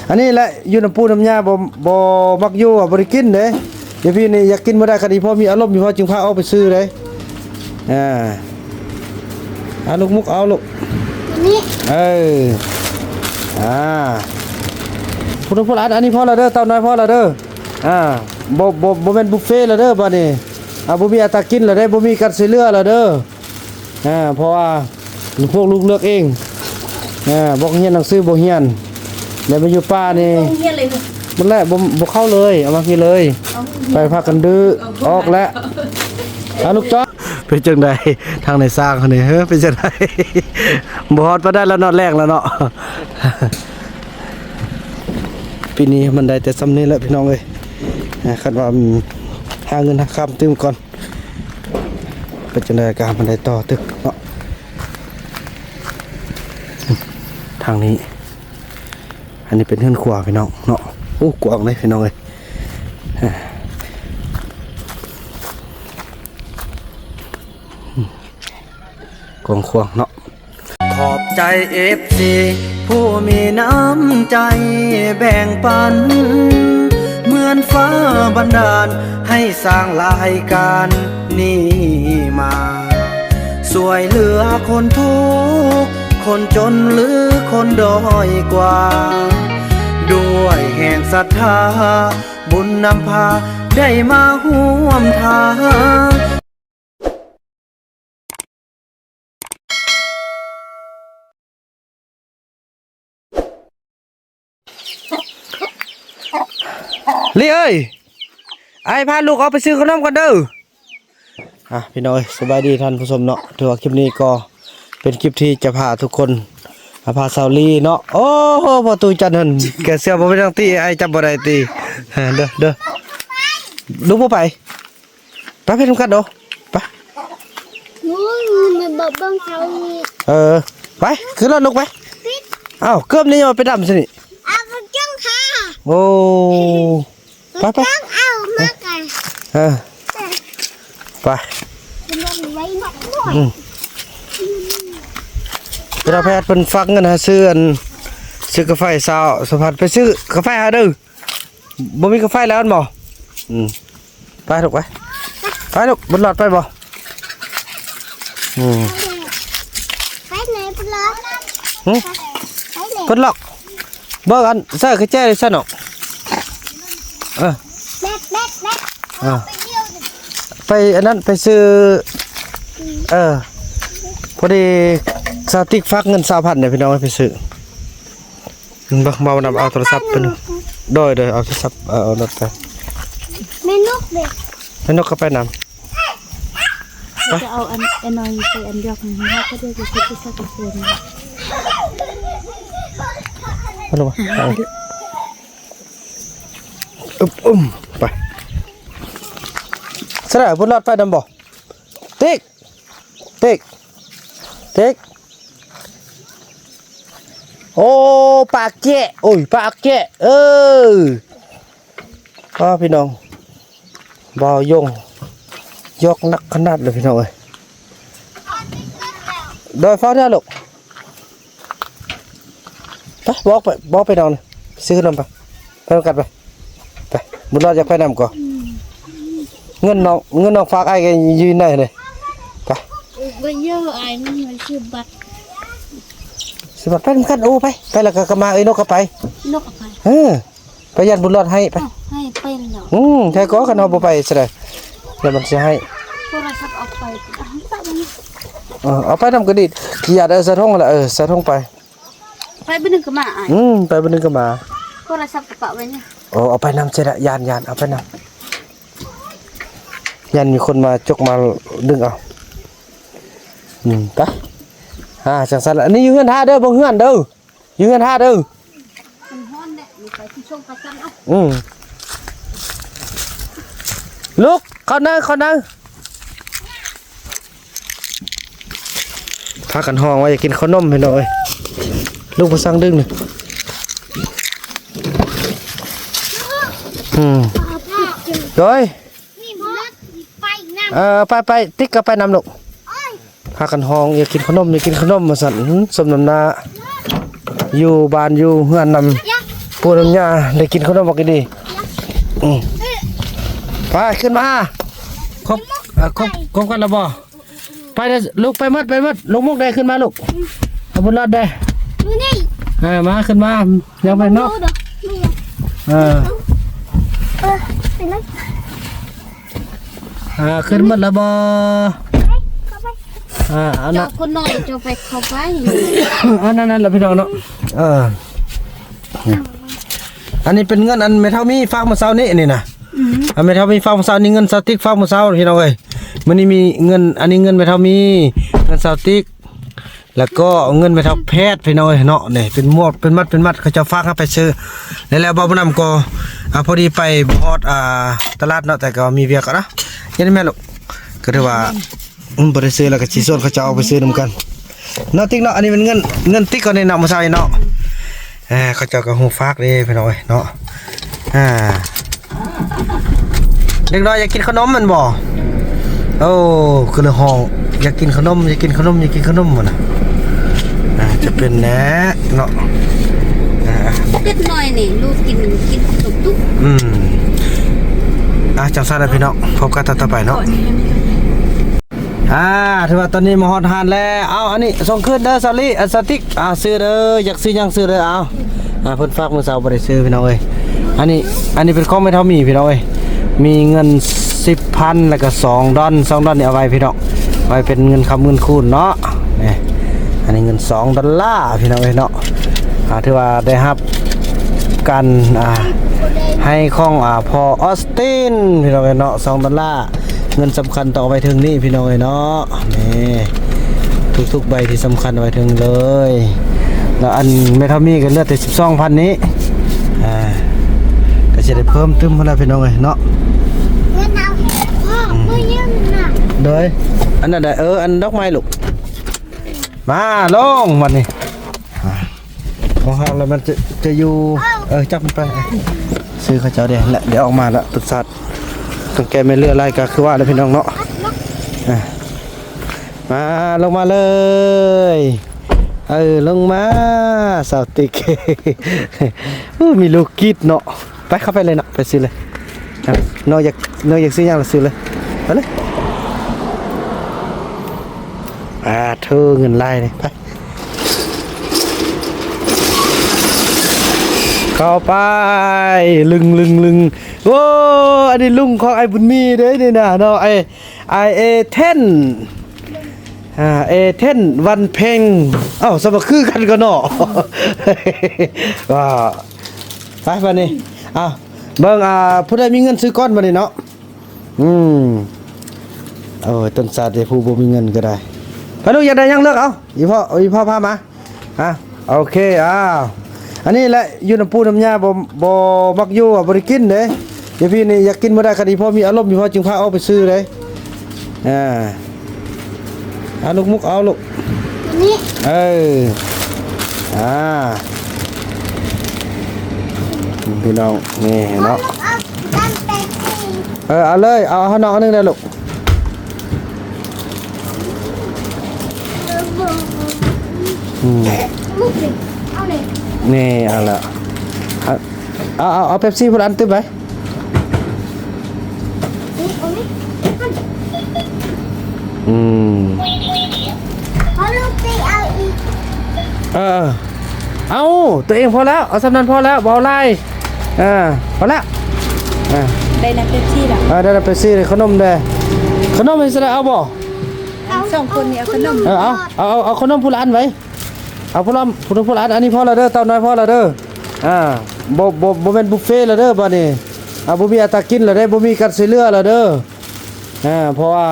ອັນນີ້ແຫຼະ ຢູ່ນຳປູນຳຍ່າ ບໍ່ ບໍ່ມັກຢູ່ ບໍ່ໄດ້ກິນເດ້. ດຽວນີ້ຢາກກິນບໍ່ໄດ້ ຄັນອີ່ພໍ່ມີອາລົມ ອີ່ພໍ່ຈຶ່ງພາອອກໄປຊື້ເດ້. ອ່າ ເອົາລູກມຸກ ເອົາລູກ ນີ້ ເອີ ອ່າ ພຸ້ນ ພຸ້ນ ອັນ ອັນນີ້ພໍລະເດີ ເຕົ້ານ້ອຍພໍລະເດີ. ອ່າ ບໍ່ ບໍ່ ບໍ່ແມ່ນບຸບເຟລະເດີບາດນີ້. ອ່າ ບໍ່ມີອັດຕາກິນລະເດ້ ບໍ່ມີການຊ່ວຍເຫຼືອລະເດີ. ອ່າ ເພາະວ່າພວກລູກເລືອກເອງ. ອ່າ ບໍ່ຮຽນໜັງສືບໍ່ຮຽນ ແລ້ວມາຢູ່ປ່ານີ້ ໂຮງຮຽນເລີຍ ມັນແຫຼະ ບໍ່ ບໍ່ເຂົ້າເລີຍ. ເອົາມາພີ້ເລີຍ ເອົາໂຮງຮຽນ ໄປພາກັນດື້ ເອົາໂຮງຮຽນ ອອກແລ້ວ. ອ່າ ລູກຈອຍ ເປັນຈັ່ງໃດທາງໃນຊ້າງເຮົານີ້ ເອີ ເປັນຈັ່ງໃດ? ບໍ່ຮອດປານໃດແລ້ວເນາະ ແລງແລ້ວເນາະ. ປີນີ້ມັນໄດ້ແຕ່ຊ່ຳນີ້ແຫຼະພີ່ນ້ອງເອີຍ. ອ່າ ຄັນວ່າຫາເງິນຫາຄຳຕື່ມກ່ອນ ເປັນຈັ່ງໃດກະມັນໄດ້ຕໍ່ຕຶກເນາະ. ທາງນີ້ ອັນນີ້ເປັນເຮືອນຄົວພີ່ນ້ອງເນາະ. ໂອ້ ກວ້າງເດ້ພີ່ນ້ອງເອີຍ ກວ້າງຂວາງເນາະ. ຂອບໃຈເອັຟຊີຜູ້ມີນ້ຳໃຈແບ່ງປັນ ເໝືອນຟ້າບັນດານໃຫ້ສ້າງລາຍການນີ້ມາ ຊ່ວຍເຫຼືອຄົນທຸກຄົນຈົນ ຫຼື ຄົນດ້ອຍກວ່າ ດ້ວຍແຮງສັດທາ ບຸນນຳພາໄດ້ມາຮ່ວມທາງ. ລີເອີຍ ອ້າຍພາລູກອອກໄປຊື້ຂະໜົມກ່ອນເດີ. ອ່ະ ພີ່ນ້ອງເອີຍ ສະບາຍດີທ່ານຜູ້ຊົມເນາະ. ຖືວ່າຄລິບນີ້ກໍເປັນຄລິບທີ່ຈະພາທຸກຄົນ ອ່າ ພາສາວລີເນາະ. ໂອ້ໂຫ ພໍ່ຕູ້ຈັນຫັ້ນ ແກເສື້ອບໍ່ເປັນຫຍັງຕິ ອ້າຍຈັບບໍ່ໄດ້ຕິ. ເດີ ເດີ ລູກບໍ່ໄປ ໄປ ໄປນຳກັນໂດ ໄປ. ໂອ້ຍ ມັນບໍ່ເບິ່ງເຂົາອີກ. ເອີ ໄປ ຂຶ້ນລົດລູກໄປ. ອ້າວ ເກີບນີ້ຍັງໄປດຳຊະນີ້. ເອົາໄປຈັງຫາ. ໂອ້ ໄປ ໄປ ເອົາມາກັນ. ເອີ ໄປ ອືມ ເວລາແພດເພິ່ນຝາກເງິນໃຫ້ຊື້ອັນ ຊື້ກາໄຟຊາວ ສະພັດໄປຊື້ກາໄຟຫາເດີ. ບໍ່ມີກາໄຟແລ້ວແມ່ນບໍ່? ອືມ ໄປລູກໄປ ໄປລູກ. ບຸນລອດໄປບໍ່? ອືມ ໄປໄໝບຸນລອດ? ຫຶ? ໄປໄໝ? ບຸນລອດ ເບິ່ງອັນໃສ່ກະແຈໄດ້ຊັ້ນເນາະ. ເອີ ແບກ ແບກ ແບກ ເອີ ໄປອັນນັ້ນ ໄປຊື້ ອືມ ເອີ ພໍດີສາວຕິກຝາກເງິນຊາວພັນເດ້ພີ່ນ້ອງ ໄປຊື້. ເບິ່ງ ເບົານຳເອົາໂທລະສັບໄປ. ໂດຍ ໂດຍ ເອົາໂທລະສັບ ເອົາ ເອົາລົດໄປ. ແມ່ນົກເດ້? ແມ່ນົກກໍໄປນຳ. ໄປ ຈະເອົາອັນ ອັນນ້ອຍໄປອັນຢອກໃຫ້ເຮົາ ກໍໄດ້ໄປເກັບທີ່ຊາກະເຊນ. ມາລົງມາ. ອຶບ ອຶມ ໄປ. ສະດາ ບຸນລອດໄປນຳບໍ່? ຕິກ ຕິກ ຕິກ. ໂອ້ ປາແກະ ໂອ້ຍ ປາແກະ ເອີ ອ້າ ພີ່ນ້ອງ ບ່າວຢົງຢອກໜັກຂະໜາດເລີຍພີ່ນ້ອງເອີຍ. ໂດຍ ຟ້າວເດີລູກ. ໄປ ບອກໄປ ບອກໄປນອນ ຊື້ຂະໜົມໄປ ໄປນຳກັນໄປ ໄປ. ບຸນລອດຢາກໄປນຳກໍ ອືມ ເງິນນ້ອງ ເງິນນ້ອງຝາກອ້າຍກໍຢູ່ໃນເດ້. ໄປ ບໍ່ເຢີ ອ້າຍມັນໄປຊື້ບັດ ຊື້ບັດ ໄປນຳກັນ. ໂອ້ ໄປ ໄປແລ້ວກໍກັບມາ. ເອີ ນົກກໍໄປ ນົກກໍໄປ ເອີ. ໄປຢ້ານບຸນລອດໃຫ້ໄປ. ເອົ້າ ໃຫ້ໄປແລ້ວ. ອືມ ແທ້ກໍຄັນເຮົາບໍ່ໄປຊະໃດ ແລ້ວມັນຊິໃຫ້. ໂທລະສັບເອົາໄປ ເອີ ເອົາໄປນຳກໍດີ ຂີ້ຢ້ານ. ເອີ ໃສ່ຖົງຫັ້ນລະ ເອີ ໃສ່ຖົງໄປ. ໄປບຶດໜຶ່ງກໍມາອ້າຍ. ອືມ ໄປບຶດໜຶ່ງກໍມາ. ໂທລະສັບກະປະໄວ້ນີ້. ໂອ້ ເອົາໄປນຳຊະລະ ຢ້ານ ຢ້ານ ເອົາໄປນຳ. ຢ້ານມີຄົນມາຈົກມາດຶງເອົາ. ອືມ ໄປ ອ່າ ຈັ່ງຊັ້ນລະ. ອັນນີ້ຢູ່ເຮືອນຖ້າເດີ ເບິ່ງເຮືອນເດີ. ຢູ່ເຮືອນຖ້າເດີ. ມັນຮ້ອນແຫຼະ ມັນໄປທີ່ຊ່ອງປະຈັນເອົາ. ອືມ ລູກ ເຂົ້າໃນ ເຂົ້າໃນ. ພາກັນຮ້ອງວ່າຢາກກິນເຂົ້າໜົມພີ່ນ້ອງເອີຍ. ລູກບໍ່ສັ່ງດຶງນີ້. ອືມ ໂດຍ ເອີ ໄປ ໄປ ຕິກກໍໄປນຳລູກ. ພາກັນຮ້ອງ ຢາກກິນເຂົ້າໜົມ ຢາກກິນເຂົ້າໜົມວ່າຊັ້ນ. ສົມນ້ຳໜ້າ ຢູ່ບ້ານຢູ່ເຮືອນນຳ ປູນ້ຳຍາໄດ້ກິນຂະໜົມບັກດີ. ອືມ ໄປ ຂຶ້ນມາ. ຄົບ ເອີ ຄົບ ຄົບກັນແລ້ວບໍ່? ໄປເດີ ລູກ ໄປໝົດ ໄປໝົດ. ລູກມຸກໄດ້ ຂຶ້ນມາລູກ. ອືມ ເອົາບຸນລອດໄດ້ ຢູ່ນີ້. ເອີ ມາ ຂຶ້ນມາ. ຍັງໄປເນາະ. ເອີ ເອີ ໄປເລີຍ. ອ່າ ຂຶ້ນໝົດແລ້ວບໍ່? ອ່າ ອັນນັ້ນ ເຈົ້າຄົນນ້ອຍເຈົ້າໄປເຂົ້າໄປ. ອັນນັ້ນ ນັ້ນລະພີ່ນ້ອງເນາະ. ເອີ ອັນນີ້ເປັນເງິນອັນແມ່ເຖົ້າມີຝາກມື້ເຊົ້ານີ້ ອັນນີ້ນະ. ອືມ ອັນແມ່ເຖົ້າມີຝາກມື້ເຊົ້ານີ້ ເງິນສາວຕິກຝາກມື້ເຊົ້າ ພີ່ນ້ອງເອີຍ. ມື້ນີ້ມີເງິນ ອັນນີ້ເງິນແມ່ເຖົ້າມີ ເງິນສາວຕິກ ແລ້ວກໍເງິນແມ່ເຖົ້າແພດ ພີ່ນ້ອງເອີຍເນາະ. ນີ້ເປັນໝວດ ເປັນມັດ ເປັນມັດ ເຂົາເຈົ້າຝາກເຮົາໄປຊື້. ແລ້ວ ແລ້ວບ່າວບຸນນຳກໍ ອ່າ ພໍດີໄປບໍ່ຮອດ ອ່າ ຕະຫຼາດເນາະ ແຕ່ກໍມີວຽກກ່ອນເນາະ. ເຮັດໄດ້ແມ່ລູກ ກໍຖືວ່າ ອືມ ບໍ່ໄດ້ຊື້ແລ້ວກໍຊິຊວນເຂົາເຈົ້າອອກໄປຊື້ນຳກັນເນາະ ຕິກເນາະ. ອັນນີ້ແມ່ນເງິນ ເງິນຕິກເຂົານີ້ເນາະ ມື້ເຊົ້ານີ້ເນາະ. ເອີ ເຂົາເຈົ້າກໍຮູ້ຝາກເດ້ ພີ່ນ້ອງເອີຍເນາະ. ອ່າ ເດັກນ້ອຍຢາກກິນຂະໜົມແມ່ນບໍ່? ໂອ້ ຄືລະຮ້ອງ ຢາກກິນຂະໜົມ ຢາກກິນຂະໜົມ ຢາກກິນຂະໜົມຫັ້ນນະ. ອ່າ ຈະເປັນແນວເນາະ. ອ່າ ເດັກນ້ອຍນີ້ ລູກກິນ ກິນຂະໜົມທຸກ. ອືມ ອ່າ ຈັ່ງຊັ້ນລະພີ່ນ້ອງ ພົບກັນຕອນຕໍ່ໄປເນາະ. ອ່າ ຖືວ່າຕອນນີ້ມາຮອດຮ້ານແລ້ວ. ເອົາ ອັນນີ້ສົ່ງຄືນເດີ ສາວລີ ອັນສາວຕິກ. ອ່າ ຊື້ເດີ ຢາກຊື້ຫຍັງຊື້ເດີ. ເອົາ ອ່າ ເພິ່ນຝາກມື້ເຊົ້າບໍ່ໄດ້ຊື້ ພີ່ນ້ອງເອີຍ. ອັນນີ້ ອັນນີ້ເປັນຂອງແມ່ເຖົ້າມີ ພີ່ນ້ອງເອີຍ. ມີເງິນສິບພັນ ແລ້ວກໍສອງດອນ ສອງດອນນີ້ເອົາໄວ້ ພີ່ນ້ອງ ໄວ້ເປັນເງິນຄຳເງິນຄູນເນາະ. ນີ້ ອັນນີ້ເງິນສອງດອນລາ ພີ່ນ້ອງເອີຍເນາະ. ອ່າ ຖືວ່າໄດ້ຮັບການ ອ່າ ໃຫ້ຂອງ ອ່າ ພໍ່ອອສຕິນ ພີ່ນ້ອງເອີຍເນາະ ສອງດອນລາ. ເງິນສຳຄັນຕ້ອງເອົາໄວ້ເທິງນີ້ ພີ່ນ້ອງເອີຍເນາະ. ນີ້ ທຸກໆໃບທີ່ສຳຄັນເອົາໄວ້ເທິງເລີຍ. ແລ້ວອັນແມ່ເຖົ້າມີກໍເຫຼືອແຕ່ສິບສອງພັນນີ້. ອ່າ ກໍຊິໄດ້ເພີ່ມຕື່ມພຸ້ນລະ ພີ່ນ້ອງເອີຍເນາະ. ເງິນເອົາໃຫ້ພໍ່ ອືມ ມື້ຢືມນະ ໂດຍ ອັນນັ້ນໄດ້ ເອີ ອັນດອກໄມ້ລູກ. ມາ ລົງບັດນີ້. ອ່າ ຂອງເຮົາລະມັນຈະ ຈະຢູ່ ເອີ ຈັບມັນໄປ. ຊື້ເຂົາເຈົ້າເດ້ ແລະ ດຽວອອກມາລະ ຕົ້ນຊາດ ຕັ້ງແຕ່ແມ່ເລືອລາຍກະຄືວ່າແຫຼະ ພີ່ນ້ອງເນາະ. ອ່າ ມາ ລົງມາເລີຍ. ເອີ ລົງມາ ສາວຕິກ. ໂອ້ ມີລູກກິດເນາະ. ໄປ ເຂົ້າໄປເລີຍເນາະ ໄປຊື້ເລີຍ. ອ່າ ນ້ອງຢາກ ນ້ອງຢາກຊື້ຫຍັງລະຊື້ເລີຍ ໄປເລີຍ. ອ່າ ໂທ້ ເງິນຫຼາຍນີ້ ໄປ ເຂົ້າໄປ ລຶ້ງໆໆ. ໂອ້ ອັນນີ້ລຸງຂອງອ້າຍບຸນມີເດ້ນີ້ນະເນາະ. ອ້າຍ ອ້າຍເອເທນ ອ່າ ເອເທນ ວັນເພັງ. ເອົ້າ ສະບາຄືກັນກໍເນາະ. ວ່າ ໄປບາດນີ້ ເອົາ ເບິ່ງ ອ່າ ຜູ້ໃດມີເງິນຊື້ກ່ອນບາດນີ້ເນາະ. ອືມ ໂອ້ຍ ຕົ້ນຊາດເດ້ ຜູ້ບໍ່ມີເງິນກໍໄດ້. ໄປລູກ ຢາກໄດ້ຫຍັງເລືອກເອົາ. ອີພໍ່ ອີພໍ່ພາມາ. ອ່ະ ໂອເຄ ອ້າວ ອັນນີ້ແຫຼະ ຢູ່ນຳປູນຳຍ່າ ບໍ່ ບໍ່ມັກຢູ່ ບໍ່ໄດ້ກິນເດ້. ດຽວພີ່ນີ້ຢາກກິນບໍ່ໄດ້ ຄັນອີພໍ່ມີອາລົມ ອີພໍ່ຈຶ່ງພາອອກໄປຊື້ເດ້. ອ່າ ເອົາລູກມຸກ ເອົາລູກ ນີ້ ເອີ ອ່າ ພີ່ນ້ອງ ນີ້ເນາະ. ເອີ ເອົາເລີຍ ເອົາໃຫ້ນ້ອງອັນໜຶ່ງເດີລູກ. ອືມ ນີ້ ເອົາລະ ເອົາ ເອົາ ເອົາເປັບຊີພຸ້ນອັນຕື່ມໄປ. ອືມ ເອົາລູກໄປເອົາອີກ. ເອີ ເອົາ ຕົວເອງພໍແລ້ວ ເອົາສ່ຳນັ້ນພໍແລ້ວ ບໍ່ເອົາຫຼາຍ. ເອີ ພໍແລ້ວ. ເອີ ໄດ້ນ້ຳເປັບຊີລະ. ເອີ ໄດ້ນ້ຳເປັບຊີ ຂະໜົມເດ້. ຂະໜົມໃຫ້ສະລະເອົາບໍ່? ເອົາ ສອງຄົນນີ້ເອົາຂະໜົມ. ເອີ ເອົາ ເອົາ ເອົາ ເອົາຂະໜົມຜູ້ລະອັນໄວ້. ເອົາຜູ້ລະ ຜູ້ລະ ຜູ້ລະອັນ. ອັນນີ້ພໍລະເດີ ເຕົ້ານ້ອຍພໍລະເດີ. ອ່າ ບໍ່ ບໍ່ ບໍ່ແມ່ນບຸບເຟລະເດີບາດນີ້. ອ່າ ບໍ່ມີອັດຕາກິນລະເດ້ ບໍ່ມີການຊ່ວຍເຫຼືອລະເດີ. ອ່າ ເພາະວ່າ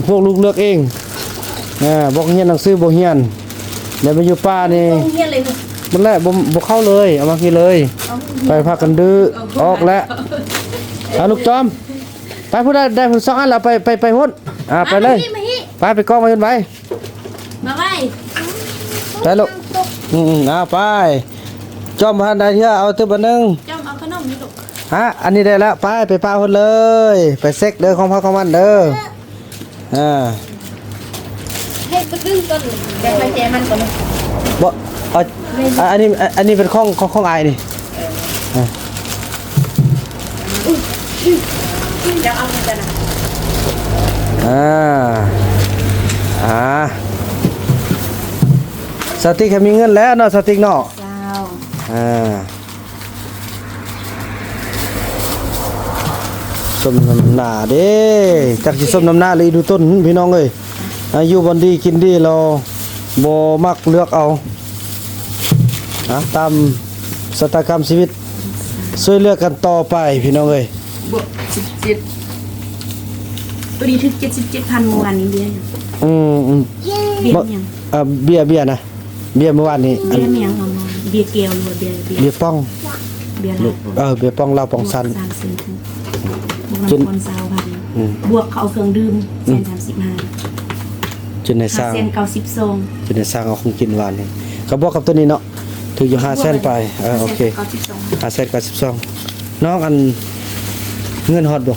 ພວກລູກເລືອກເອງ. ອ່າ ບໍ່ຮຽນໜັງສືບໍ່ຮຽນ ແລ້ວມາຢູ່ປ່ານີ້ ບໍ່ຮຽນເລີຍ ມັນແຫຼະ ບໍ່ ບໍ່ເຂົ້າເລີຍ. ເອົາມາພີ້ເລີຍ ໄປພາກັນດື້ ອອກແລ້ວ. ເອົາລູກຈອມ ໄປພຸ້ນ ໄດ້ ໄດ້ພຸ້ນສອງອັນລະ ໄປ ໄປ ໄປພຸ້ນ. ອ່າ ໄປເລີຍ ໄປ ໄປກອງໄວ້ພຸ້ນໄປ. ມາໄວ້ ໄປລູກ. ອືມໆ ເອົາໄປ. ຈອມບໍ່ທັນໄດ້ເທື່ອ ເອົາຕຶບອັນໜຶ່ງ. ຈອມເອົາຂະໜົມນີ້ລູກ. ຮະ ອັນນີ້ໄດ້ແລ້ວ ໄປ ໄປປະພຸ້ນເລີຍ. ໄປເຊັກເດີ ຂອງໃຜຂອງມັນເດີ. ເອີ ເອີ ໃຫ້ປຶ້ງກ່ອນ ແຈມັນກ່ອນ. ບໍ່ ເອົາ ອັນນີ້ ອັນນີ້ເປັນຂອງ ຂອງ ຂອງອ້າຍນີ້. ອ່າ ແລ້ວເອົາເງິນກັນນະ ອ່າ ອ່າ ສາວຕິກກໍມີເງິນແລ້ວເນາະ ສາວຕິກເນາະ ເຈົ້າ ອ່າ ສົມນ້ຳໜ້າເດ້ ຈັກຊິສົມນ້ຳໜ້າຫຼືອີ່ດູຕົນ ພີ່ນ້ອງເອີຍ. ອາ ຢູ່ບ່ອນດີກິນດີ ລາວບໍ່ມັກເລືອກເອົາ ນະ ຕາມຊະຕາກຳຊີວິດ ຊ່ວຍເຫຼືອກັນຕໍ່ໄປ ພີ່ນ້ອງເອີຍ. ບວກສິບເຈັດ ໂຕນີ້ຖືກເຈັດສິບເຈັດພັນ ເມື່ອວານນີ້ເບຍ ອືມ ເບຍຫຍັງ ເອີ ເບຍ ເບຍນະ ເບຍເມື່ອວານນີ້ ເບຍຫຍັງ ເບຍແກ້ວ ຫຼືວ່າເບຍ ເບຍ ເບຍປ່ອງ ເບຍລາວ ເອີ ເບຍປ່ອງລາວປ່ອງຊັ້ນ ສາມສິບ ບວກນ້ຳມັນຊາວພັນ ອືມ ບວກເຂົາເອົາເຄື່ອງດື່ມ ອືມ ແສນສາມສິບຫ້າ ຈົນໃຫ້ຊ່າງ ຫ້າແສນເກົ້າສິບສອງ ຈົນໃຫ້ຊ່າງເອົາຂອງກິນວານນີ້ ກໍບວກກັບໂຕນີ້ເນາະ ຖືກຢູ່ຫ້າແສນປາຍ ເອີ ໂອເຄ ຫ້າແສນເກົ້າສິບສອງ ຫ້າແສນເກົ້າສິບສອງ ນ້ອງ ອັນ ເງິນຮອດບໍ່?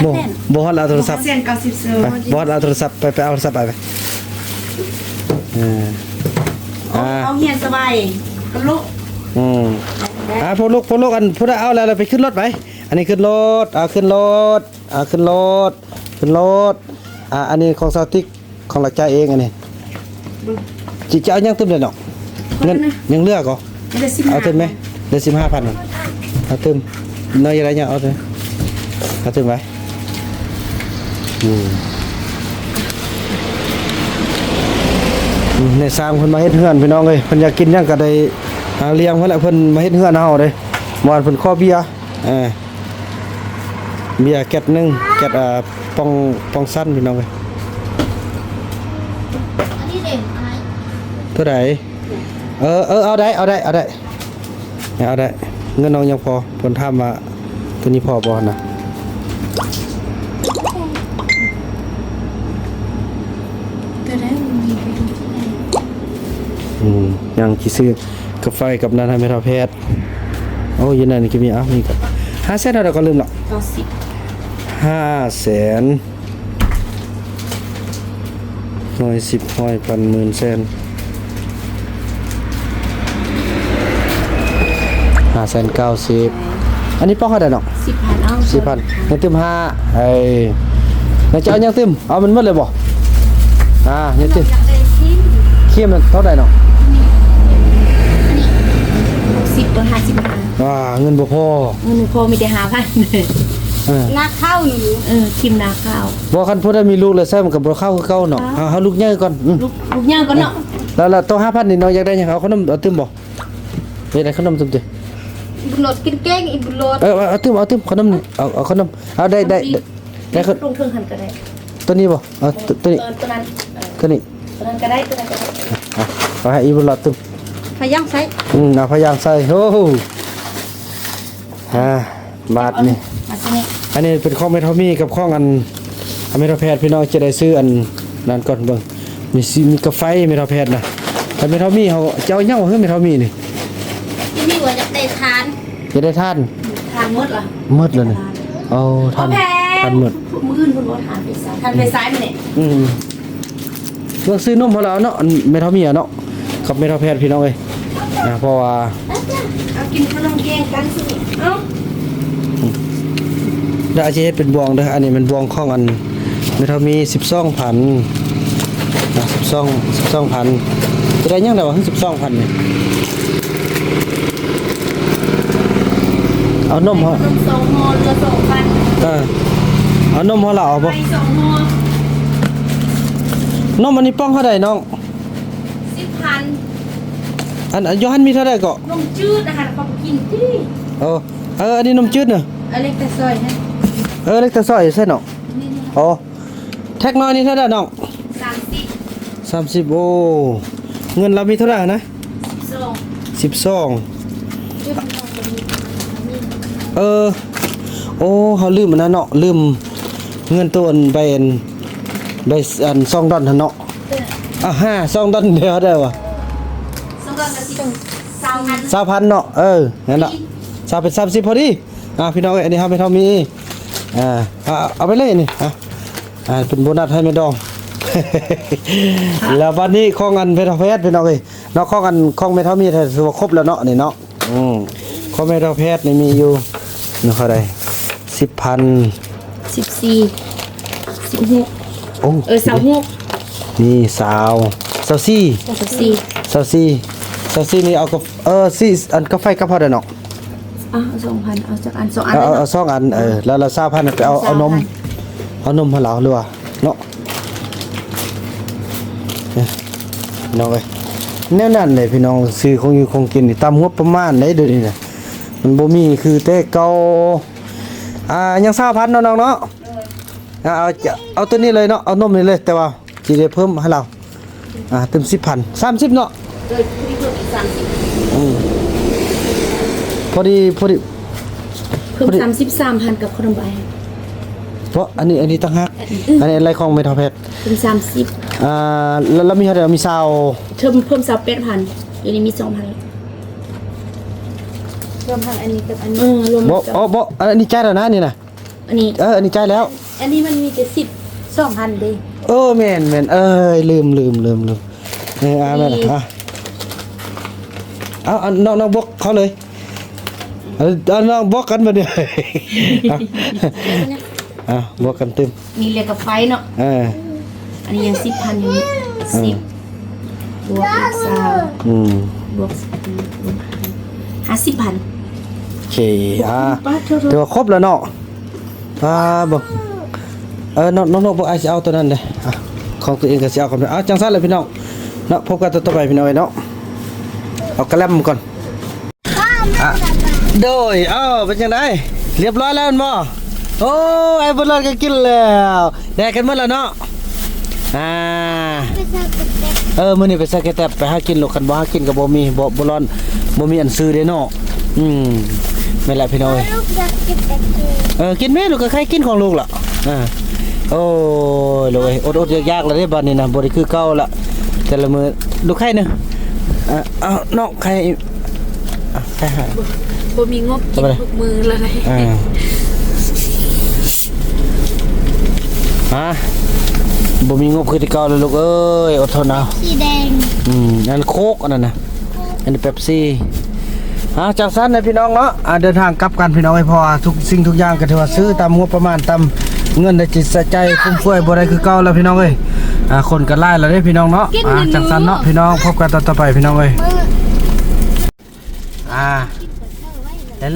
ບໍ່ ບໍ່ຮອດ ເອົາໂທລະສັບ ຫ້າແສນເກົ້າສິບສອງ ໄປ ບໍ່ຮອດ ເອົາໂທລະສັບ ໄປ ໄປເອົາໂທລະສັບ ໄປ ໄປ ເອີ ອ່າ ເອົາຮຽນສະບາຍກັບລູກ ອືມ ອ່າ ພວກລູກ ພວກລູກ ອັນ ຜູ້ໃດເອົາແລ້ວ ແລ້ວໄປຂຶ້ນລົດໄປ ອັນນີ້ຂຶ້ນລົດ ເອົາຂຶ້ນລົດ ອ່າ ຂຶ້ນລົດ ຂຶ້ນລົດ ອ່າ ອັນນີ້ຂອງສາວຕິກ ຂອງລັກຈ່າຍເອງ ອັນນີ້ ເບິ່ງ ຊິ ຈະເອົາຫຍັງຕື່ມໄດ້ເນາະ ເງິນຍັງເຫຼືອກໍ ເຫຼືອສິບຫ້າ ເອົາຕື່ມໄໝ ເຫຼືອສິບຫ້າພັນ ເອົາຕື່ມ ນ້ອຍຢາກໄດ້ຫຍັງເອົາຕື່ມ ເອົາຕື່ມໄວ້ ອືມ ອືມ ໃນຊ່າງເພິ່ນມາເຮັດເຮືອນ ພີ່ນ້ອງເອີຍ ເພິ່ນຢາກກິນຫຍັງກໍໄດ້ ອ່າ ລ້ຽງເພິ່ນແຫຼະ ເພິ່ນມາເຮັດເຮືອນເຮົາເດ້ ເມື່ອວານເພິ່ນຂໍເບຍ ເອີ ເບຍແກັດໜຶ່ງ ແກັດ ອ່າ ປ່ອງ ປ່ອງຊັ້ນ ພີ່ນ້ອງເອີຍ ອັນນີ້ເດ້ ເທົ່າໃດ? ເອີ ເອີ ເອົາໄດ້ ເອົາໄດ້ ເອົາໄດ້ ເອົາໄດ້ ເງິນນ້ອງຍັງພໍ ເພິ່ນຖາມວ່າໂຕນີ້ພໍບໍ່ຫັ້ນນະ ອືມ ຍັງຊິຊື້ ກັບໄຟກັບນັ້ນໃຫ້ແມ່ເຖົ້າແພດ ໂອ້ ຢູ່ໃນນີ້ກໍມີ ເອົ້າ ມີກໍ ຫ້າແສນເທົ່າໃດກໍລືມລະ ເກົ້າສິບ ຫ້າແສນ ຮ້ອຍ ສິບ ຮ້ອຍ ພັນ ໝື່ນ ແສນ ຫ້າແສນເກົ້າສິບ ອັນນີ້ປ່ອງເທົ່າໃດນ້ອງ? ສິບພັນ ເອົາ ສິບພັນ ຍັງຕື່ມຫ້າ ເອີ ແລ້ວຈະເອົາຫຍັງຕື່ມ? ເອົາມັນໝົດເລີຍບໍ່? ອ່າ ຍັງຕື່ມ ຢາກໄດ້ຄຣີມ ຄຣີມນັ້ນເທົ່າໃດນ້ອງ? ອັນນີ້ ອັນນີ້ ຫົກສິບ ຕົວ ຫ້າສິບຫ້າ ອ່າ ເງິນບໍ່ພໍ ເງິນບໍ່ພໍ ມີແຕ່ຫ້າພັນ ເອີ ໜ້າເຂົ້ານີ້ ເອີ ຄຣີມໜ້າເຂົ້າ ບໍ່ ຄັນຜູ້ໃດມີລູກແລ້ວໃຊ້ມັນກໍບໍ່ເຂົ້າຄືເກົ່າເນາະ ເອີ ເຮົາ ເຮົາລູກໃຫຍ່ກ່ອນ ອືມ ລູກ ລູກໃຫຍ່ກ່ອນເນາະ ແລ້ວ ແລ້ວໂຕຫ້າພັນນີ້ນ້ອງຢາກໄດ້ຫຍັງ? ເອົາຂະໜົມ ເອົາຕື່ມບໍ່? ເຮັດໃຫ້ຂະໜົມຕື່ມຕິ ອີບຸນໂລດ ກິນແກງອີບຸນໂລດ ເອີ ເອົາ ເອົາຕື່ມ ເອົາຕື່ມ ຂະໜົມນີ້ ເອົາ ເອົາຂະໜົມ ເອົາ ໄດ້ ໄດ້ ໄດ້ ໄດ້ ໄດ້ ລົງເທິງຫັ້ນກໍໄດ້ ໂຕນີ້ບໍ່? ເອົາ ໂຕ ໂຕນີ້ ເອີ ໂຕນັ້ນ ເອີ ໂຕນີ້ ໂຕນັ້ນກໍໄດ້ ໂຕນັ້ນກໍໄດ້ ເອົາ ເອົາໃຫ້ອີບຸນໂລດຕື່ມ ພະຍາງໃສ່ ອືມ ເອົາພະຍາງໃສ່ ໂອ້ ອ່າ ບາດນີ້ ມາຊິນີ້ ອັນນີ້ເປັນຂອງແມ່ເຖົ້າມີກັບຂອງອັນ ແມ່ເຖົ້າແພດ ພີ່ນ້ອງ ຈະໄດ້ຊື້ອັນນັ້ນກ່ອນເບິ່ງ ມີຊິ ມີກາໄຟແມ່ເຖົ້າແພດນະ ແລ້ວແມ່ເຖົ້າມີເຮົາຈະເອົາຫຍັງຫວະ ແມ່ເຖົ້າມີນີ້ ທີ່ນີ້ວ່າຢາກໄດ້ຖ່ານ ຢາກໄດ້ຖ່ານ ຖ່ານໝົດລະ ໝົດລະນີ້ ໂອ້ ຖ່ານ ຖ່ານໝົດ ມື້ອື່ນເພິ່ນບໍ່ຖ່ານໄປໃສ ຖ່ານໄປໃສມື້ນີ້ ອືມ ເບິ່ງຊື້ນົມເຮົາແລ້ວເນາະ ອັນແມ່ເຖົ້າມີເນາະ ກັບແມ່ເຖົ້າແພດ ພີ່ນ້ອງເອີຍ ອ່າ ເພາະວ່າ ເອົາກິນຂະໜົມແກງກັນຊິ ເອົາ ດຽວອາດຈະເຮັດເປັນບ່ວງເດີ ອັນນີ້ແມ່ນບ່ວງຂອງອັນແມ່ເຖົ້າມີ ສິບສອງພັນ ນະ ສິບສອງ ສິບສອງພັນ ຈະໄດ້ຫຍັງແດ່ຫວະ ສິບສອງພັນນີ້ ເອົານົມເຮົາ ນົມສອງຫໍ່ເຫຼືອສອງພັນ ເອີ ເອົານົມເຮົາລະເອົາບໍ່ ໄປສອງຫໍ່ ນົມອັນນີ້ປ່ອງເທົ່າໃດນ້ອງ? ສິບພັນ ອັນ ອັນຢູ່ຫັ້ນມີເທົ່າໃດເກາະ? ນົມຈືດອາຫານເຂົາບໍ່ກິນຕິ ເອີ ເອີ ອັນນີ້ນົມຈືດນະ ເອີ ເລັກແຕ່ຊອຍນະ ເອີ ເລັກແຕ່ຊອຍໃຊ່ເນາະ ນີ້ໆ ອໍ ແທັກນ້ອຍນີ້ເທົ່າໃດນ້ອງ? ສາມສິບ ສາມສິບ ໂອ້ ເງິນລາວມີເທົ່າໃດຫັ້ນນະ? ສິບສອງ ສິບສອງ ເອີ ໂອ້ ເຮົາລືມອັນນັ້ນເນາະ ລືມເງິນໂຕອັນໃບອັນ ໃບອັນສອງດອນຫັ້ນເນາະ ເອີ ອ່າ ຫ້າ ສອງດອນດຽວໄດ້ຫວະ ສອງດອນກໍສິບ ຊາວພັນ ຊາວພັນເນາະ ເອີ ນັ້ນລະ ຊາວເປັນສາມສິບພໍດີ ອ່າ ພີ່ນ້ອງເອີຍ ອັນນີ້ເຮົາແມ່ເຖົ້າມີ ອ່າ ເອົາ ເອົາໄປເລີຍນີ້ ອ່າ ອ່າ ເປັນໂບນັດໃຫ້ແມ່ດອງ ແລ້ວບັດນີ້ຂອງອັນແມ່ເຖົ້າແພດ ພີ່ນ້ອງເອີຍເນາະ ຂອງອັນ ຂອງແມ່ເຖົ້າມີ ຖືວ່າຄົບແລ້ວເນາະ ນີ້ເນາະ ອືມ ຂອງແມ່ເຖົ້າແພດນີ້ມີຢູ່ເນາະ ເທົ່າໃດ? ສິບພັນ ສິບສີ່ ສິບຫົກ ໂອ້ ເອີ ຊາວຫົກ ນີ້ ຊາວ ຊາວສີ່ ຊາວສີ່ ຊາວສີ່ ຊາວສີ່ນີ້ເອົາກັບ ເອີ ສີ່ ອັນກາໄຟກັບເຮົາໄດ້ເນາະ. ອ່ະ ເອົາສອງພັນ ເອົາຈັກອັນ ສອງອັນ ເອົາ ເອົາສອງອັນ ເອີ ແລ້ວ ແລ້ວຊາວພັນໄປເອົາ ຊາວພັນ ເອົານົມ ເອົານົມໃຫ້ລາວ ຫຼືວ່າເນາະ ເອີ ພີ່ນ້ອງເອີຍ ແນວນັ້ນເດ້ພີ່ນ້ອງ ຊື້ຂອງຢູ່ຂອງກິນນີ້ຕາມງົບປະມານເດ້ ດຽວນີ້ນະ ມັນບໍ່ມີຄືແຕ່ເກົ່າ. ອ່າ ຍັງຊາວພັນເນາະນ້ອງເນາະ ອ່າ ເອົາ ເອົາໂຕນີ້ເລີຍເນາະ ເອົານົມນີ້ເລີຍ ແຕ່ວ່າ ຊິໄດ້ເພີ່ມໃຫ້ລາວ ອ່າ ຕື່ມສິບພັນ ສາມສິບເນາະ ໂດຍ ພໍດີເພີ່ມອີກສາມສິບ ອືມ ພໍດີ ພໍດີ ເພີ່ມ ພໍດີ ສາມສິບ ສາມພັນກັບຂະໜົມໃບ ເພາະອັນນີ້ ອັນນີ້ຕ່າງຫາກ ອືມ ອັນນີ້ລາຍຂອງແມ່ເຖົ້າແພດ ເພີ່ມສາມສິບ ອ່າ ແລ້ວ ແລ້ວມີເທົ່າໃດ? ມີຊາວ ເພີ່ມ ເພີ່ມຊາວແປດພັນ ດຽວນີ້ມີສອງພັນ ລວມທັງອັນນີ້ກັບອັນນີ້ ເອີ ລວມ ບໍ່ ກັບ ບໍ່ ອັນນີ້ຈ່າຍແລ້ວນະ ອັນນີ້ນະ ອັນນີ້ ເອີ ອັນນີ້ຈ່າຍແລ້ວ ອັນນີ້ມັນມີແຕ່ສິບ ສອງພັນເດ້ ເອີ ແມ່ນໆ ເອີຍ ລືມໆໆ ເອີ ອ່າ ແມ່ນ ອ່າ ເອົາ ເອົາ ນ້ອງ ນ້ອງບອກເຂົາເລີຍ ເອົາ ເອົາ ນ້ອງບອກກັນບັດນີ້ ອ່າ ບອກກັນຕື່ມ ນີ້ເລື່ອງກາໄຟເນາະ ເອີ ອັນນີ້ຍັງສິບພັນຢູ່ ເອີ ສິບ ບວກອີກສາມ ອືມ ບວກສິບ ບວກຫ້າ ຫ້າສິບພັນ ໂອເຄ ອ່າ ຖືວ່າຄົບແລ້ວເນາະ ອ່າ ບໍ່ ເອີ ນ້ອງ ນ້ອງ ນ້ອງ ບໍ່ ອ້າຍຊິເອົາໂຕນັ້ນເດ້ ອ່ະ ຂອງຕົວເອງກໍຊິເອົາກັນ ອ່າ ຈັ່ງຊັ້ນແຫຼະພີ່ນ້ອງເນາະ ພົບກັນຕອນຕໍ່ໄປພີ່ນ້ອງເອີຍເນາະ ເອົາກະແລັມກ່ອນ ອ່ະ ໂດຍ ເອົາ ເປັນຈັ່ງໃດ ລຽບຮ້ອຍແລ້ວແມ່ນບໍ່? ໂອ້ ອ້າຍບຸນຫຼອດກໍກິນແລ້ວ ແດກກັນໝົດແລ້ວເນາະ ອ່າ ເອີ ມື້ນີ້ໄປໃສ່ກະແຕັບ ໄປຫາກິນໂລດ ຄັນບໍ່ຫາກິນກໍບໍ່ມີ ບໍ່ ບໍ່ຮ້ອນ ບໍ່ມີອັນຊື້ເດ້ເນາະ ອືມ ແມ່ນແຫຼະພີ່ນ້ອງເອີຍ ເອີ ກິນແມ່ລູກ ກໍໃຄ່ກິນຂອງລູກລະ ອ່າ ໂອ້ຍ ລູກເອີຍ ອົດໆ ຢາກໆ ລະເດ້ ບາດນີ້ນະ ບໍ່ໄດ້ຄືເກົ່າລະ ແຕ່ລະມື້ ລູກໄຂ່ໜຶ່ງ ອ່າ ເອົາ ນ້ອງໄຂ່ ອ່ະ ໄຂ່ຫາ ບໍ່ ບໍ່ມີງົບກິນທຸກມື້ລະເດ້ ອ່າ ຮະ ບໍ່ມີງົບຄືແຕ່ເກົ່າລະລູກເອີຍ ອົດທົນເອົາ ສີແດງ ອືມ ອັນໂຄກອັນນັ້ນນະ ອັນນີ້ເປັບຊີ ອ່າ ຈັ່ງຊັ້ນນະພີ່ນ້ອງເນາະ ອ່າ ເດີນທາງກັບກັນພີ່ນ້ອງເອີຍ ເພາະວ່າທຸກສິ່ງທຸກຢ່າງກໍຖືວ່າຊື້ຕາມງົບປະມານ ຕາມເງິນໄດ້ ຈິດໃຊ້ຈ່າຍຟຸມເຟືອຍບໍ່ໄດ້ຄືເກົ່າແລ້ວພີ່ນ້ອງເອີຍ ອ່າ ຄົນກໍຫຼາຍແລ້ວເດ້ພີ່ນ້ອງເນາະ ອ່າ ຈັ່ງຊັ້ນເນາະພີ່ນ້ອງ ພົບກັນຕອນຕໍ່ໄປພີ່ນ້ອງເອີຍ ອ່າ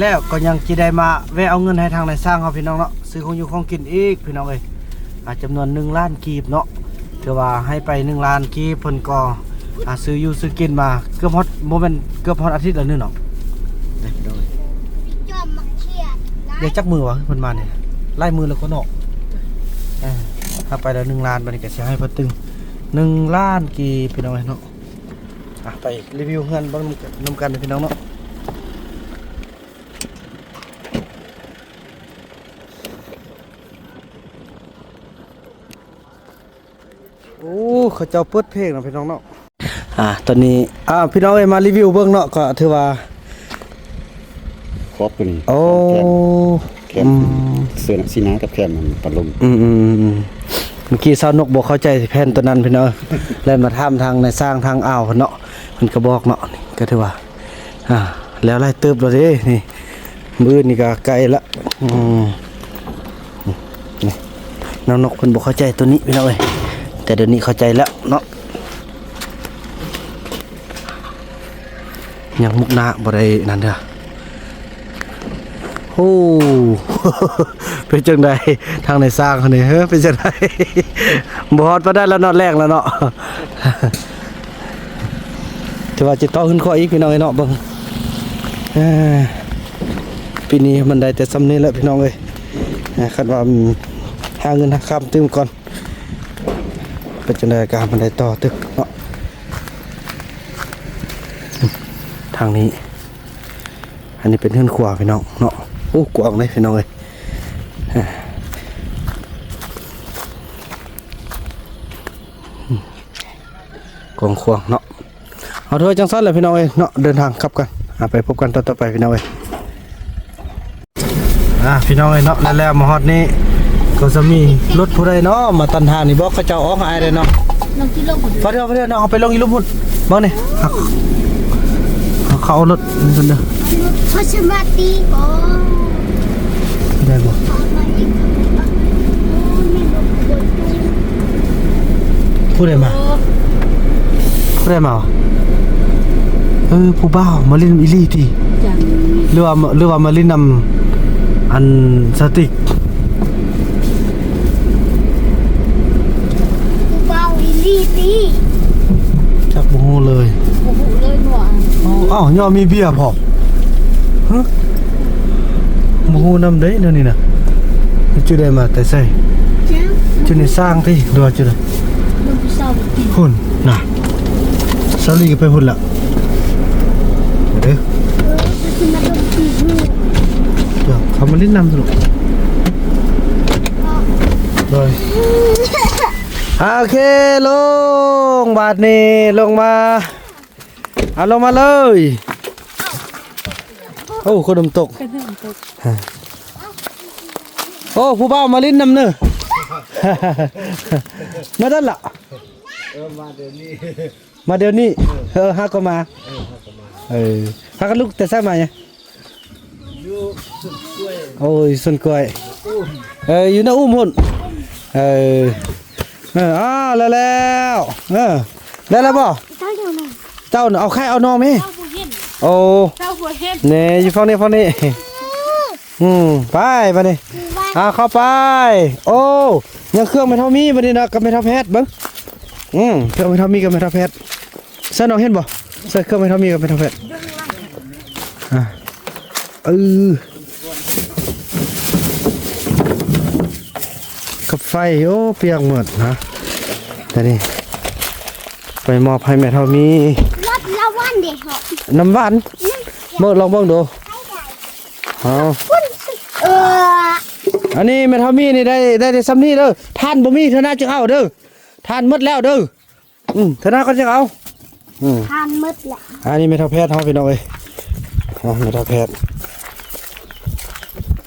ແລ້ວກໍຍັງຊິໄດ້ມາແວະເອົາເງິນໃຫ້ທາງນາຍຊ່າງເຮົາພີ່ນ້ອງເນາະ ຊື້ຂອງຢູ່ຂອງກິນອີກພີ່ນ້ອງເອີຍ ອ່າ ຈຳນວນໜຶ່ງລ້ານກີບເນາະ ຖືວ່າໃຫ້ໄປໜຶ່ງລ້ານກີບ ເພິ່ນກໍ ອ່າ ຊື້ຢູ່ຊື້ກິນມາເກືອບຮອດ ບໍ່ແມ່ນ ເກືອບຮອດອາທິດແລ້ວເນາະ ເດ້ພີ່ນ້ອງເອີຍ ໄດ້ຈັກມື້ວະ ເພິ່ນມານີ້ ຫຼາຍມື້ແລ້ວກໍເນາະ ອ່າ ຖ້າໄປແລ້ວໜຶ່ງລ້ານ ບາດນີ້ກໍຊິໃຫ້ເພິ່ນຕຶງໜຶ່ງລ້ານກີບພີ່ນ້ອງເອີຍເນາະ ອ່ະ ໄປຣີວິວເຮືອນເບິ່ງນຳກັນເດີພີ່ນ້ອງເນາະ ໂອ້ ເຂົາເຈົ້າເປີດເພງນະພີ່ນ້ອງເນາະ ອ່າ ຕອນນີ້ ອ່າ ພີ່ນ້ອງເອີຍ ມາຣີວິວເບິ່ງເນາະ ກໍຖືວ່າ ຂອບຕົວນີ້ ໂອ້ ແຄມ ອືມ ເສື້ອ ສີໜ້າກັບແຄມມັນປັດລົມ ອືມໆໆ ເມື່ອກີ້ສາວນົກບໍ່ເຂົ້າໃຈແຜ່ນຕົວນັ້ນພີ່ນ້ອງ ແລ່ນມາຖາມທາງນາຍຊ່າງທາງອ່າວເພິ່ນເນາະ ເພິ່ນກໍບອກເນາະ ນີ້ກໍຖືວ່າ ອ່າ ແລ້ວຫຼາຍເຕີບແລ້ວເດ້ ນີ້ ມື້ອື່ນນີ້ກໍໃກ້ລະ ອືມ ນີ້ ນ້ອງນົກເພິ່ນບໍ່ເຂົ້າໃຈຕົວນີ້ພີ່ນ້ອງເອີຍ ແຕ່ດຽວນີ້ເຂົ້າໃຈແລ້ວເນາະ ຍັງມຸກໜ້າບໍ່ໄດ້ນັ້ນເທື່ອ ໂອ້ ເປັນຈັ່ງໃດ ທາງນາຍຊ່າງເຮົານີ້ ເອີ ເປັນຈັ່ງໃດ ບໍ່ຮອດປານໃດແລ້ວເນາະ ແລງແລ້ວເນາະ ຖືວ່າຈະຕໍ່ຂຶ້ນຂົວອີກພີ່ນ້ອງເອີຍເນາະ ເບິ່ງ ເອີ ປີນີ້ມັນໄດ້ແຕ່ຊ່ຳນີ້ແຫຼະພີ່ນ້ອງເອີຍ ຄັນວ່າຫາເງິນຫາຄຳຕື່ມກ່ອນ ເປັນຈັ່ງໃດກໍໃຫ້ມັນໄດ້ຕໍ່ຕຶກເນາະ ທາງນີ້ ອັນນີ້ເປັນເຮືອນຄົວພີ່ນ້ອງເນາະ ໂອ້ ກວ້າງເດ້ພີ່ນ້ອງເອີຍ ກວ້າງຂວາງເນາະ ເອົາ ຖືວ່າຈັ່ງຊັ້ນແຫຼະພີ່ນ້ອງເອີຍເນາະ ເດີນທາງກັບກັນ ອ່າ ໄປພົບກັນຕອນຕໍ່ໄປພີ່ນ້ອງເອີຍ ອ່າ ພີ່ນ້ອງເອີຍເນາະ ແລ້ວໆ ມາຮອດນີ້ກໍຈະມີລົດຜູ້ໃດເນາະ ມາຕັນທາງນີ້ບໍ່ ເຂົາເຈົ້າອອກໃຫ້ອ້າຍເດ້ເນາະ ນ້ອງຂີ່ລົງ ໄປເດີ ໄປເດີ ນ້ອງເອົາໄປລົງອີ່ລຸ່ມພຸ້ນ ເບິ່ງນີ້ ເຮົາ ເຂົາເອົາລົດນີ້ຊັ້ນເດີ. ເຂົາຊິມາຕີບໍ່? ໄດ້ບໍ່? ຜູ້ໃດມາ? ຜູ້ໃດມາວະ? ເອີ ຜູ້ບ່າວມາຫຼິ້ນນຳອີ່ຫຼີຕິ? ຈ້ະ ຫຼືວ່າ ຫຼືວ່າມາຫຼິ້ນນຳອັນສາວຕິກ? ຜູ້ບ່າວອີ່ຫຼີຕິ? ຈັກບໍ່ຮູ້ເລີຍ. ບໍ່ຮູ້ເລີຍໝໍ. ອ້າວ ຍ້ອນມີເບຍພ້ອມ. ຮະ? ບໍ່ຮູ້ນຳເດ້ແນວນີ້ນະ. ຈຸດໃດມາແຕ່ໃສ? ຈຸດໃນສ້າງຕິ ຫຼືວ່າຈຸດໃດ? ພຸ້ນນະ ສາວລີກໍໄປພຸ້ນລະ. ເດີ ເຂົ້າມາຫຼິ້ນນຳລູກ. ໂດຍ ໂອເຄ ລົງ ບາດນີ້ລົງມາ. ເອົາລົງມາເລີຍ. ໂອ້ ຄົນນ້ຳຕົກ. ໂອ້ ຜູ້ບ່າວມາຫຼິ້ນນຳເນີ. ມາດັນລະ. ເອີ ມາດຽວນີ້ ມາດຽວນີ້. ເອີ ເອີ ຫາກໍມາ. ເອີ ຫາກໍມາ. ເອີ ຫາກັນລຸກແຕ່ໃສມາຫຍັງ? ຢູ່ສວນກ້ວຍ. ໂອ້ຍ ສວນກ້ວຍ. ເອີ ຢູ່ນາອູ້ມພຸ້ນ. ເອີ ເອີ ອ້າວ ແລ້ວ ແລ້ວ. ເອີ ແລ້ວ ແລ້ວບໍ່? ເຈົ້ານະ ເອົາໄຂ່ເອົາໜໍ່ແມ່. ເຈົ້າບໍ່ເຫັນ. ໂອ້ ເຈົ້າບໍ່ເຫັນ. ນີ້ ຢູ່ຝັ່ງນີ້ ຝັ່ງນີ້. ອືມ ໄປ ບາດນີ້. ອ່າ ເຂົ້າໄປ. ໂອ້ ຍັງເຄື່ອງແມ່ເຖົ້າມີບາດນີ້ເນາະ ກັບແມ່ເຖົ້າແພດເບິ່ງ. ອືມ ເຄື່ອງແມ່ເຖົ້າມີກັບແມ່ເຖົ້າແພດ. ໃສ່ ນ້ອງເຫັນບໍ່? ໃສ່ເຄື່ອງແມ່ເຖົ້າມີກັບແມ່ເຖົ້າແພດ. ອ່າ ເອີ ກັບໄຟ. ໂອ້ ປຽກໝົດນະ. ແຕ່ນີ້ໄປມອບໃຫ້ແມ່ເຖົ້າມີ. ລົດລະວັນເດເຮົາ ນ້ຳຫວານ. ອືມ ເບິ່ງ ລອງເບິ່ງດູ. ເອົາ ເອີ ອັນນີ້ແມ່ເຖົ້າມີນີ້ໄດ້ ໄດ້ແຕ່ຊ່ຳນີ້ເດີ. ຖ່ານບໍ່ມີ ເທື່ອໜ້າຈຶ່ງເອົາເດີ. ຖ່ານໝົດແລ້ວເດີ. ອືມ ເທື່ອໜ້າກໍຈະເອົາ. ອືມ ທານໝົດແຫຼະ. ອັນນີ້ແມ່ເຖົ້າແພດເຮົາ ພີ່ນ້ອງເອີຍ. ອ່າ ແມ່ເຖົ້າແພດ.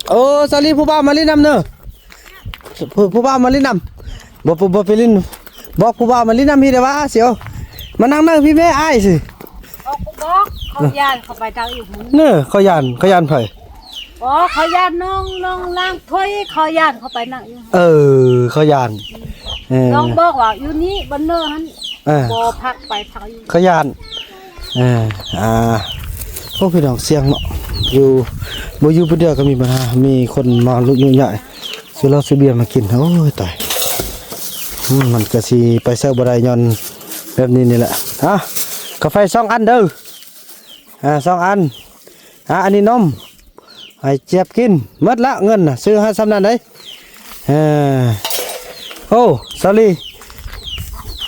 ໂອ້ ສາລີ ຜູ້ບ່າວມາຫຼິ້ນນຳເນີ. ຜູ້ ຜູ້ບ່າວມາຫຼິ້ນນຳ. ບໍ່ ບໍ່ ບໍ່ໄປຫຼິ້ນ. ບອກຜູ້ບ່າວມາຫຼິ້ນນຳພີ້ເດ້ວ່າ ຊິເອົາ ມານັ່ງ ນັ່ງພີ້ແມ່ ອ້າຍຊິ. ບອກ ບອກ ເຂົາຢ້ານເຂົາໄປທາງອື່ນ. ເນີ ເຂົາຢ້ານ ເຂົາຢ້ານໃຜ? ອໍ ເຂົາຢ້ານນ້ອງ ນ້ອງລ້າງຖ້ວຍ ເຂົາຢ້ານເຂົາໄປນັ່ງຢູ່. ເອີ ເຂົາຢ້ານ. ເອີ ນ້ອງບອກວ່າຢູ່ນີ້ ບັນເນີຫັ້ນ. ເອີ ບໍ່ພັກໄປພັກຢູ່ ເຂົາຢ້ານ. ເອີ ອ່າ ໂອ້ ພີ່ນ້ອງ ສຽງເນາະ. ຢູ່ ບໍ່ຢູ່ຜູ້ດຽວກໍມີບັນຫາ ມີຄົນມາລຸຍຸຍາຍ ຊື້ເຫຼົ້າຊື້ເບຍມາກິນ. ໂອ້ຍ ຕາຍ. ອືມ ມັນກໍຊິໄປໃສບໍ່ໄດ້ ຍ້ອນແບບນີ້ນີ້ແຫຼະ. ອ່າ ກາແຟສອງອັນເດີ. ອ່າ ສອງອັນ. ອ່າ ອັນນີ້ນົມ ໃຫ້ຈຽບກິນ. ໝົດລະເງິນນະ ຊື້ໃຫ້ຊ່ຳນັ້ນເດ້. ເອີ ໂອ້ ສາລີ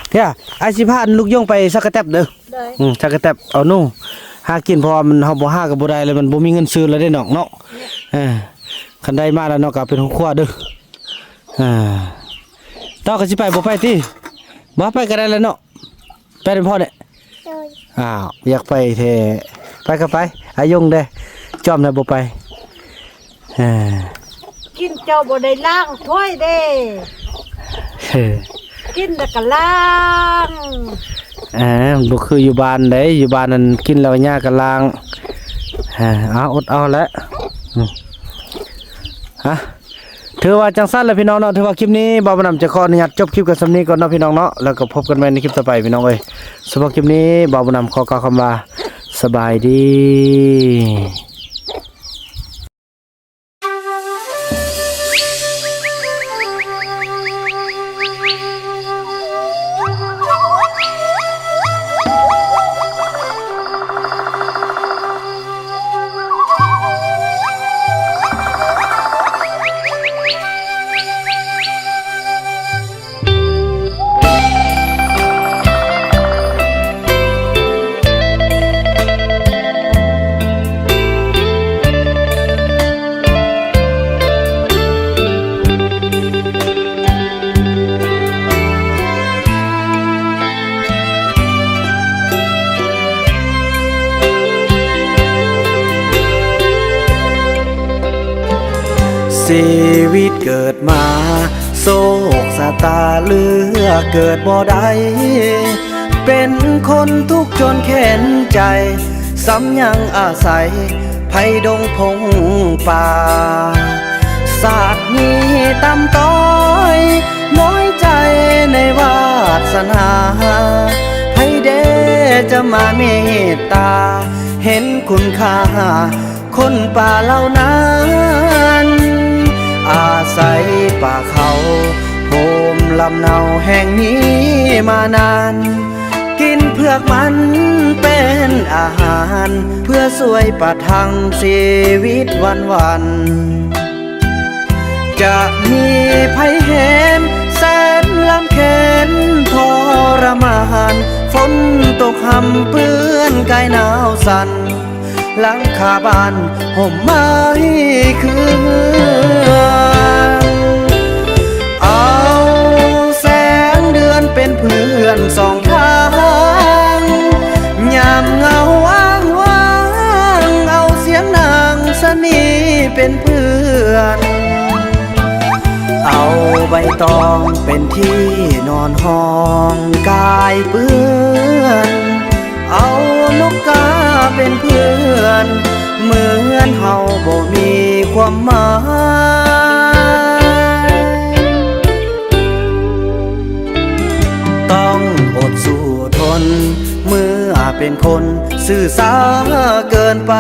ເພຍ ອ້າຍຊິພາລູກຍົງໄປຊັກກະແຕັບເດີ. ໂດຍ. ອືມ ຊັກກະແຕັບ ເອົາໜູຫາກິນ ເພາະວ່າມັນ ເຮົາບໍ່ຫາກໍບໍ່ໄດ້ແລ້ວ ມັນບໍ່ມີເງິນຊື້ແລ້ວເດ້ນ້ອງເນາະ. ເອີ ຄັນໄດ້ມາແລ້ວເນາະ ກໍເປັນຄອບຄົວເດີ. ອ່າ ເຈົ້າກໍຊິໄປບໍ່ໄປຕິ? ບໍ່ໄປກໍໄດ້ແລ້ວເນາະ. ໄປນຳພໍ່ແດ່. ໂດຍ. ອ້າວ ຢາກໄປແທ້. ໄປກໍໄປ. ອາຍົງເດ້ ຈອມແລ້ວບໍ່ໄປ. ເອີ ກິນເຈົ້າບໍ່ໄດ້ລ້າງຖ້ວຍເດ້. ເອີ ກິນແລ້ວກໍລ້າງ. ເອີ ມັນບໍ່ຄືຢູ່ບ້ານເດ້ ຢູ່ບ້ານນັ້ນກິນແລ້ວຍ່າກໍລ້າງ. ເອີ ເອົາ ອົດເອົາແຫຼະ. ອືມ ຮະ ຖືວ່າຈັ່ງຊັ້ນແຫຼະພີ່ນ້ອງເນາະ. ຖືວ່າຄລິບນີ້ບ່າວບຸນນຳຈະຂໍອະນຸຍາດຈົບຄລິບກັນສ່ຳນີ້ກ່ອນເນາະພີ່ນ້ອງເນາະ. ແລ້ວກໍພົບກັນໃໝ່ໃນຄລິບຕໍ່ໄປພີ່ນ້ອງເອີຍ. ສຳລັບຄລິບນີ້ບ່າວບຸນນຳຂໍກ່າວຄຳວ່າ ສະບາຍດີ. ຊີວິດເກີດມາ ໂຊກຊະຕາເລືອກເກີດບໍ່ໄດ້ ເປັນຄົນທຸກຈົນແຄ້ນໃຈ. ຊ້ຳຍັງອາໄສໄພດົງພົງປ່າ ຊາດນີ້ຕ່ຳຕ້ອຍ ນ້ອຍໃຈໃນວາດສະໜາ ໃຜແດ່ຈະມາເມດຕາ ເຫັນຄຸນຄ່າ ຄົນປ່າເຫຼົ່ານັ້ນ ອາໄສປ່າເຂົາ ໂຮມລຳເນົາແຫ່ງນີ້ມານານ ກິນເຜືອກມັນເປັນອາຫານ ເພື່ອຊ່ວຍປະທັງຊີວິດວັນໆ ຈະມີໄພແຮມແສນລຳເຄັນທໍລະມານ ຝົນຕົກຮຳເປື້ອນກາຍໜາວສັ່ນ ຫຼັງຄາບ້ານຮົ່ມໄມ້ຄືເຮືອນ ເອົາແສງເດືອນເປັນເພື່ອນສອງທາງ ຍາມເຫງົາອ້າງວ້າງ ເອົາສຽງນາງຊະນີເປັນເພື່ອນ ເອົາໃບຕອງເປັນທີ່ນອນຫ້ອງກາຍເປື້ອນ ເອົານົກກາເປັນເພື່ອນ ເໝືອນເຮົາບໍ່ມີຄວາມໝາຍ ຕ້ອງອົດສູ້ທົນ ເມື່ອເປັນຄົນຊື່ຊ້າເກີນໄປ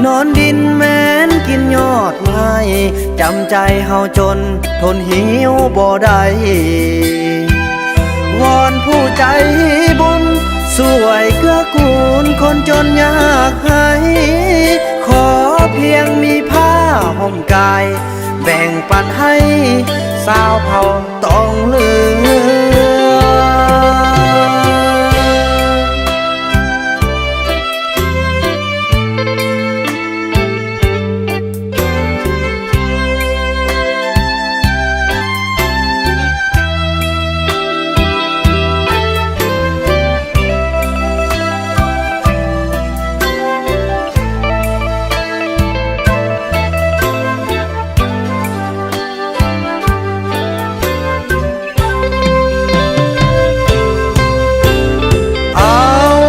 ນອນດິນແມ່ນກິນຍອດໄມ້ ຈຳໃຈເຮົາຈົນ ທົນຫິວບໍ່ໄດ້ ວອນຜູ້ໃຈບຸນ ຊ່ວຍເກື້ອກູນຄົນຈົນຍາກໄຮ້ ຂໍພຽງມີຜ້າຫົ່ມກາຍ ແບ່ງປັນໃຫ້ຊາວເຜົ່າຕອງເຫຼືອງ. ເອົາ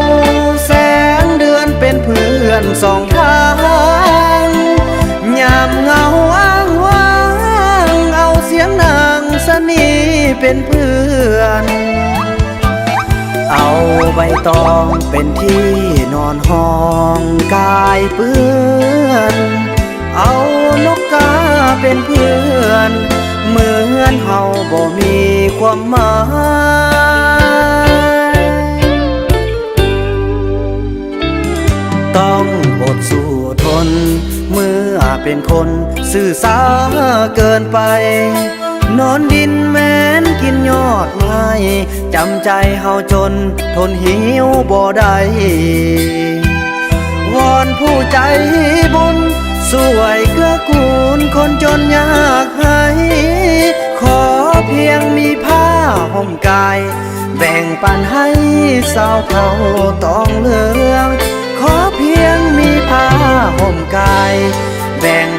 ແສງເດືອນເປັນເພື່ອນສອງທາງ ຍາມເຫງົາອ້າງວ້າງ ເອົາສຽງນາງຊະນີເປັນເພື່ອນ ເອົາໃບຕອງເປັນທີ່ນອນຫ້ອງກາຍເປື້ອນ ເອົານົກກາເປັນເພື່ອນ ເໝືອນເຮົາບໍ່ມີຄວາມໝາຍ ຕ້ອງອົດສູ້ທົນ ເມື່ອເປັນຄົນຊື່ຊ້າເກີນໄປ ນອນດິນແມ່ນກິນຍອດໄມ້ ຈຳໃຈເຮົາຈົນ ທົນຫິວບໍ່ໄດ້ ວອນຜູ້ໃຈບຸນ ຊ່ວຍເກື້ອກູນຄົນຈົນຍາກໄຮ້ ຂໍພຽງມີຜ້າຫົ່ມກາຍ ແບ່ງປັນໃຫ້ຊາວເຜົ່າຕອງເຫຼືອງ ຂໍພຽງມີຜ້າຫົ່ມກາຍ ແບ່ງ